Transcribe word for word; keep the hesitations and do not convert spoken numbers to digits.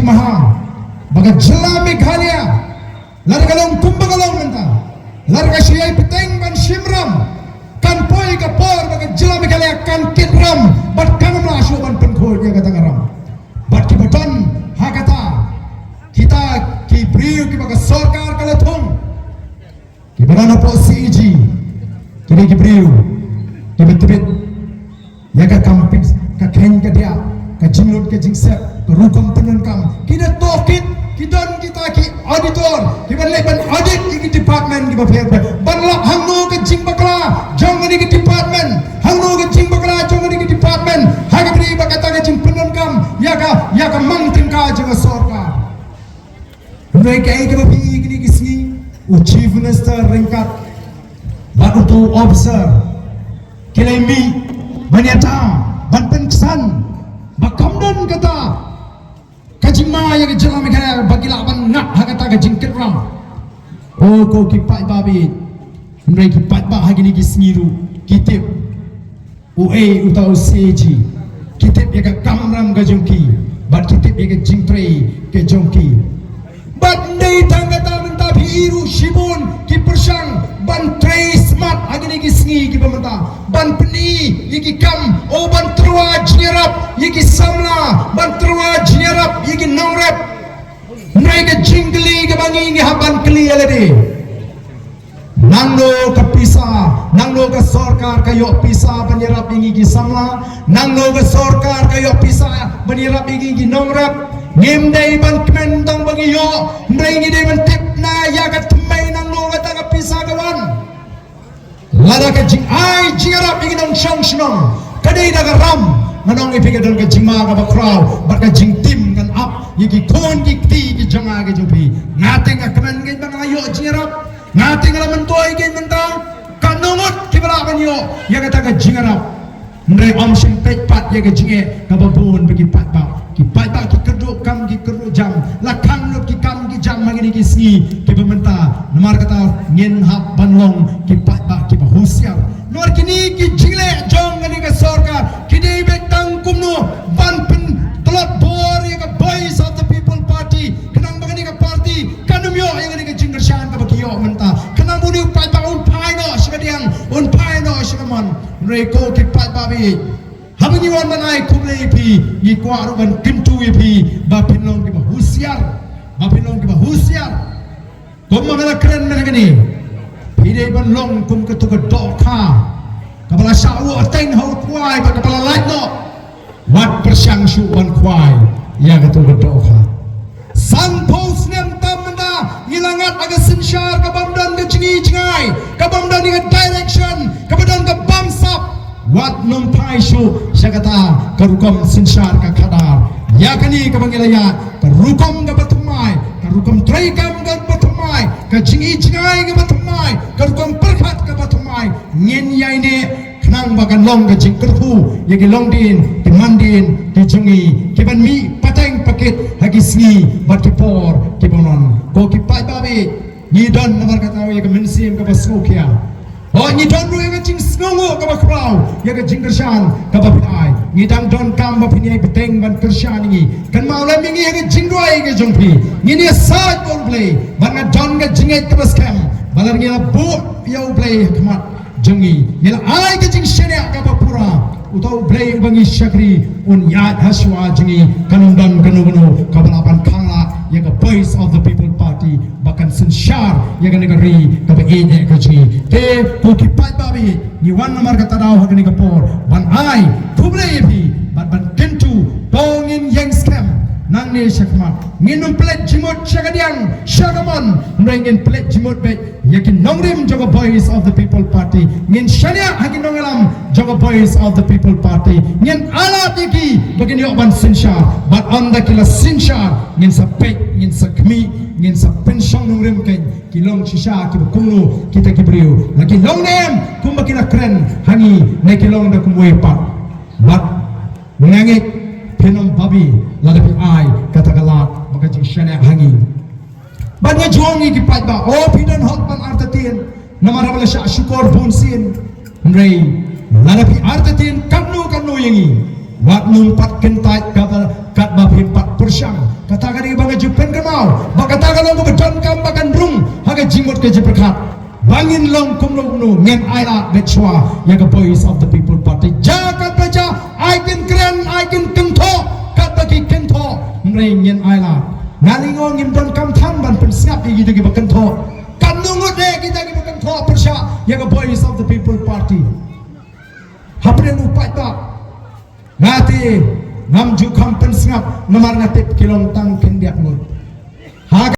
Maham ba ka jylla Meghalaya, lada ka long kumba ka long mynta, lada ka shu ïai bteng ban shim ram, kan poi ka por ba ka jylla Meghalaya kan kit ram bad kan ym lah shuh ban pynkhuid ïa kata ka ram. Bad kiba don ha kata, kita ki briew kiba ka sorkar ka la thung, kiba don hapoh C A G, ki dei ki briew kiba tbit ïa ka kam pis, ka kheiñ ka diah, ka jinglut ka jingsep, ka rukom pyndonkam. Ki da tohkit, ki don kita ki auditor kiba leit ban audit ïa ki department kiba pher pher, ban lap hangno ka jingbakla jong kane ka department, hangno ka jingbakla jong kane ka department ha ka bynta ba kata ka jingpyndonkam ïa ka, ïa ka mang tyngka jong ka sorkar. Hynrei kaei kaba phi ïohi kine ki sngi, u Chief Minister ryngkat bad uto u officer ki la mih ban ïada, ban pynksan ba kam don kata ka jingma ïa ka jylla Meghalaya ba ki lah ban ngat ha kata ka jingkit ram. O ko ki paidbah, hynrei ki paidbah ha kine ki sngi ruh ki tip uei uta u C A G, ki tip ïa ka kamram ka jong ki bad ki tip ïa ka jingtrei ka jong ki. Bad ym dei tang kata, mynta phi ïohi ruh shibun ki pyrshang ban trei smat ha kine ki sngi kiba mynta, ban pyni ïa ki kam, o ban tyrwa jingïarap ïa ki samla, ban tyrwa jingïarap ïa ki nongrep. Hynrei ka jingkylli kaba ngi, ngi hap ban kylli ïa lade, nangno ka pisa, nangno ka sorkar ka ïoh pisa ban ïarap ïa ngi ki samla? Nangno ka sorkar ka ïoh pisa ban ïarap ïa ngi ki nongrep? Ngim dei ban kmen tang ba ngi ïoh, hynrei ngi dei ban tip na ïa ka thymmei nangno kata ka pisa ka wan. Lada ka jingai jingïarap ïa ki nongshong shnong ka dei da ka ram, nga ong ïa phi ka don ka jingma kaba khraw bad ka jingtim kan ap ïa ki khun ki kti ki jong nga ki jong phi. Nga te nga kmen kein ba nga la ïoh jingïarap, nga te nga la myntoi kein mynta. Katno ngut kiba lah ban ïoh ïa kata ka jingïarap? Hynrei ym shym peit pat ïa ka jingeh kaba bun ba ki paidbah, ki paidbah ki kyrduh kam ki kyrduh jam, la khang lut ki kam ki jam ha kine ki sngi kiba mynta. Namar kata ngin hap ban long ki paidbah kiba husiar. Namar kine ki jingleh jong kane ka sorkar ki dei beit tang kumno ban pyntlot bor ïa ka Voice of the People Party, khnang ba kane ka party kan ym ïoh ïa kane ka jingkyrshan kaba ki ïoh mynta, khnang ba une u paidbah un phai noh sha kadiang, un phai noh sha kamon. Hynrei ko ki paidbah, haba ngi wan ban ai khublei ïa phi, ngi kwah ruh ban kyntu ïa phi ba phin long kiba husiar, ba phin long kiba husiar. Kumba nga la kren mynne kane, phi dei ban long kum kato ka dohkha kaba la shah wah teng ha u khwai bad kaba la lait noh. Wat pyrshang shuh ban khwai ïa kato ka dohkha. Sanphew snem tam mynta ngi la ngat ha ka synshar kabym don ka jingi jingai, kabym don ka direction, kaba don ka bamsap. Wat nym phai shuh sha kata ka rukom synshar ka khadar. Ïa kane kaba ngi la ïaid, ka rukom kaba thymmai, ka rukom treikam kaba thymmai, ka jingi jingai kaba thymmai, ka rukom pyrkhat kaba thymmai, ngin ïaineh khnang ba kan long ka jingkyrkhu ïa ki longdien ki mandien ki jong ngi kiban mih pateng pakit ha ki sngi bad ki por kiban wan. Ko ki paidbah, ngi don namar kata ïa ka mynsiem kaba sngewkhia. Hooid, ngi don ruh ïa ka jingsngewnguh kaba khraw ïa ka jingkyrshan kaba phi ai. Ngi dang donkam ba phin ïai bteng ban kyrshan ïa ngi. Kynmaw lem ïa ngi ha ka jingduwai ka jong phi. Ngin ïasaid bad U Blei ba ngin don ka jingngeit kaba skhem ba lada ngi la buh ïa U Blei ha khmat jong ngi, ngi la ai ka jingshaniah kaba pura, uta U Blei uba ngi shakri un ïaid ha shuwa jong ngi. Kan ym don kano kano kaba lah ban khanglad ïa ka Voice of the People Party ba kan synshar ïa kane ka ri kaba ïeit ka jong ngi. Te ko ki paidbah, ngi wan namar kata daw ha kane ka por ban ai khublei ïa phi bad ban kyntu, to ngin ïeng skhem nangne shakhmat. Ngin ym pynleit jingmut sha kadiang sha kamon, hynrei ngin pynleit jingmut beit ïa ki nongrim jong ka Voice of the People Party. Ngin shaniah ha ki nongïalam jong ka Voice of the People Party. Ngin ailad ïa ki ba kin ïoh ban synshar. Bad ynda ki la synshar, ngin sa peit, ngin sa khmih, ngin sa pynshong nongrim kein, ki long shisha kiba kumno kita ki briew. La ki long ne em kumba ki la kren ha ngi, ne ki long da kumwei pat? Bad nga ngeit phin ym babe lada phi ai kata ka lad bad ka jingshaniah ha ngi. Bad nga ju ong ïa ki paidbah, o phi don hok ban artatien namar ba la shah shukor bunsien. Hynrei lada phi artatien katno katno ïa ngi, Wat nym pat kyntait kaba, katba phim pat pyrshang. Kata ka dei ba nga ju pynkynmaw ba kata ka long kaba donkam ba kan rung ha ka jingmut ka jingpyrkhat. Ba ngin long kumno kumno ngin ailad beit shuwa ïa ka Voice of the People Party. Ja katba ja, ai kin kren, ai kin kynthoh katba ki kynthoh, hynrei ngin ailad. Nga lyngngoh ngim donkam than ban pynsngap ïa kito kiba kynthoh. Katno ngut de kita kiba kynthoh pyrshah ïa ka Voice of the People Party. Hapdeng u paidbah, nga te ngam ju kham pynsngap namar nga tip ki long tang khyndiat ngut.